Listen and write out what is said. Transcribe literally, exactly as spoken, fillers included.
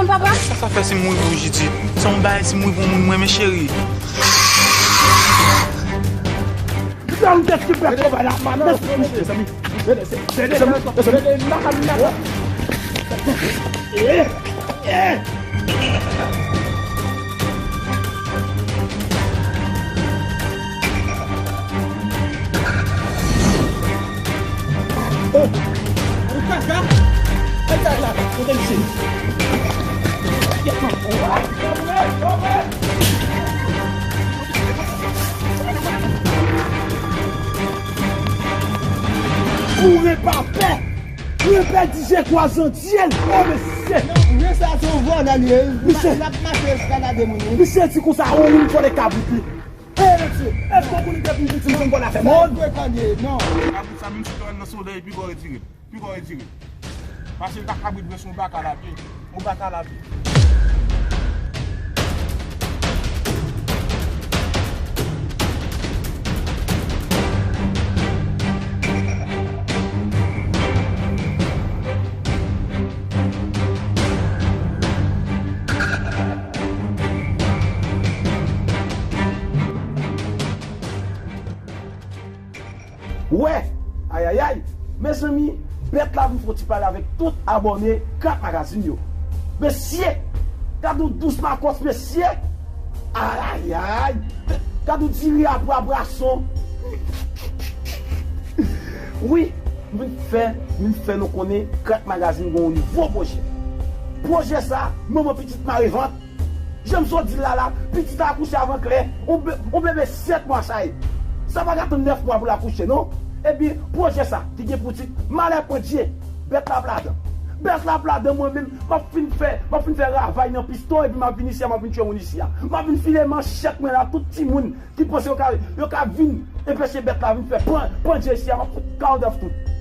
Papa? Sa sa fè si m mouri pou Jidit? Se yon bagay si m mouri pou moun mwen, men cheri. Sa m tèt ki bèt travay la. Mèsi, mèsi, mezanmi. Mezanmi, mezanmi. Kouri pa pè! Kouri pè di je kwa zandyèl! O mesye! Men sa se yon vòlè li ye. Misye, l ap mache eskalade moun wi. Misye di konsa, o moun vòlè kabrit li. E mesye, èske w konnen depi m piti m konn vòlè afè mòd? Sa dwe tande, non. Kabrit sa menm si te wè l nan solèy, piga w retire l. Piga w retire l. Pase l pa kabrit vre, se yon baka l ap ye. Yon baka l ap ye. Wè! Ayayay! Mezanmi, bèt la vin fè yon ti pale avèk tout abòne Krak Magazine yo. Mesye! Gad yon dous makòs, mesye! Ayayay! Gad yon diri a bwa bwason! Wi, m vin fè, m vin fè nou konnen Krak Magazine gen yon nouvo pwojè. Pwojè sa, manman pitit mare vant. Jan m sot di l la la, pitit la akouche avan klè, yon be-, yon bebe sèt mwa sa ye. Sa pa ka tann nèf mwa pou l akouche, non. Ebyen, pwojè sa, ki gen pou tit Malè Pandye, bèt la ap ladan. Bèt la ap ladan, mwen menm, m ap fin fè, m ap fin fè ravay nan piston, epi m ap vin isi a, m ap vin tchwe moun isi a. M ap vin file manchèt mwen la, tout timoun ki panse yo ka, yo ka vin enpeche bèt la vin fè pan-, pandye isi a, m ap fout kaw dèf tout.